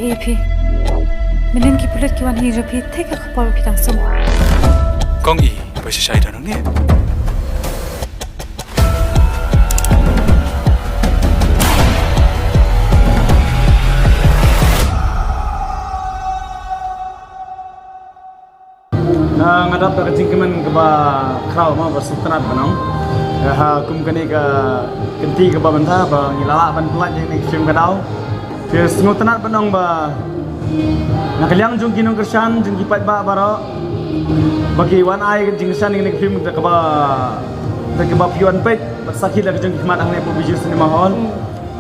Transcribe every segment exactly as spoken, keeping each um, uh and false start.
Ïa phi. Mynnin ki pulit ki wan hi ïa phi, te ka khapor phi tang sum. Kong i, ba shisha i don hangne. Nga, nga dap da ka jingkmen kaba khraw ma ba sngewtynnat ban ong. Ka ha kum kane ka kynti kaba mynta ba ngi la lah ban pynlait ïa kane ka film Ka Daw. Te sngewtynnat ban ong ba na ka liang jong ki nongkyrshan, jong ki paidbah baroh, ba ki wan ai ka jingkyrshan ïa kane ka film da kaba, da kaba phi wan peit bad sakhi da ka jong ki khmat hangne hapoh Bijou Cinema Hall.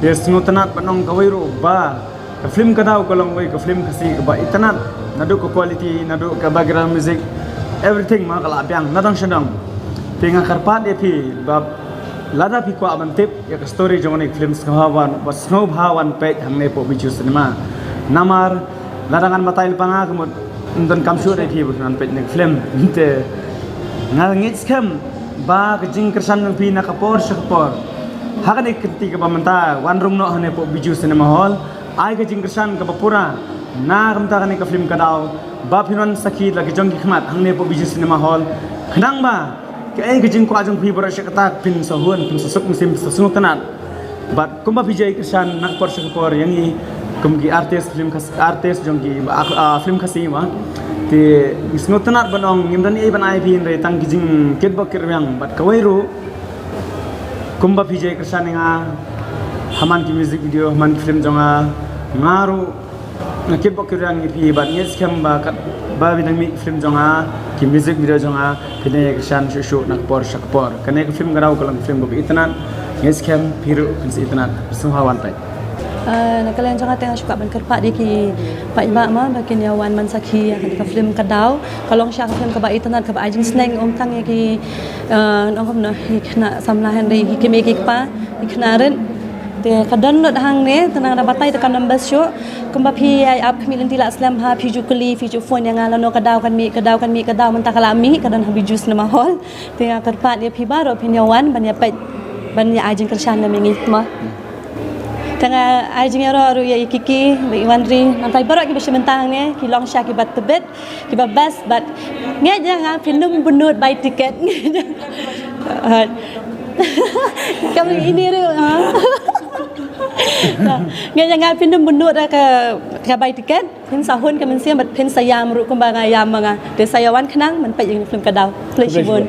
Te sngewtynnat ban ong kawei ruh ba ka film Ka Daw ka long wei ka film Khasi kaba itynnat, naduh ka quality, naduh ka background music, everything ma ka la biang na dang sha dang. Te nga kyrpad ïa phi ba lada phi kwah ban tip ïa ka story jong kane ka film, sngewbha wan, ba sngewbha wan peit hangne hapoh Bijou Cinema. Namar lada ngan batai lypa nga, ka mut ym donkam shuh ïa phi ba phin wan peit kane ka film. Te nga ngeit skhem ba ka jingkyrshan jong phi na ka por sha ka por ha kane ka kynti kaba mynta, wan rung noh hangne hapoh Bijou Cinema Hall. Ai ka jingkyrshan kaba pura na ka bynta kane ka film Ka Daw, ba phin wan sakhi da la ki jong ki khmat hangne hapoh Bijou Cinema Hall. Khnang ba kaei ka jingkwah jong phi baroh shi katta phin sa hun, phin sa suk mynsiem, phin sa sngewtynnat. Bad kumba phi jia kyrshan na ka por sha ka por ïa ngi kum ki artist film Khas-, artist jong ki, ah, ah, film Khasi ma. Te ngi sngewtynnat ban ong ngim don ei ban ai phi hynrei tang ki jingkitbok kitrwiang bad kawei ruh kumba phi jia kyrshan ïa nga ha man ki music video, ha man ki film jong nga, nga ruh nga kitbok kitrwiang ïa phi bad ngeit skhem ba katba phi dang mih ki film jong nga, ki music video jong nga, phin ïa kyrshan shuh shuh na ka por sha ka por. Kane ka film Ka Daw ka long ka film kaba itynnat, ngeit skhem phi ruh phin sa itynnat. Sngewbha wan peit. Ah, na ka liang jong nga te nga shu kwah ban kyrpad ïa ki paidbah ma ba kin ïa wan ban sakhi ïa ka film Ka Daw. Ka long shisha ka film kaba itynnat, kaba ai jingsneng ym tang ïa ki, ah, nongkum na ki khynnah samla hynrei ki kmie ki kpa, ki khynnah rit. Te ka don lut hangne, te nang da batai te kam dang best shuh. Kumba phi ïa ap khmih lynti la slem ha, phi ju kylli, phi ju phone ïa nga lano Ka Daw kan mih, Ka Daw kan mih, Ka Daw mynta ka la mih, ka don ha Bijou Cinema Hall. Te nga kyrpad ïa phi baroh phin ïa wan ban ïa peit, ban ïa ai jingkyrshan lem ïa ngi ma. Te nga ai jingïaroh ruh ïa i Kiki bad i Wanri, nangta baroh kiba shim bynta hangne, ki long shisha kiba tbit, kiba best bad ngeit ïa nga phin ym bynnud bai tiket. Kam ini ruh. Ngeit ïa nga phin ym bynnud ka, ka bai tiket. Phin sa hun ka mynsiem bad phin sa ïam ruh kumba nga ïam ma nga. Te sa ïa wan khnang ban peit ïa ka film Ka Daw. Khublei shibun.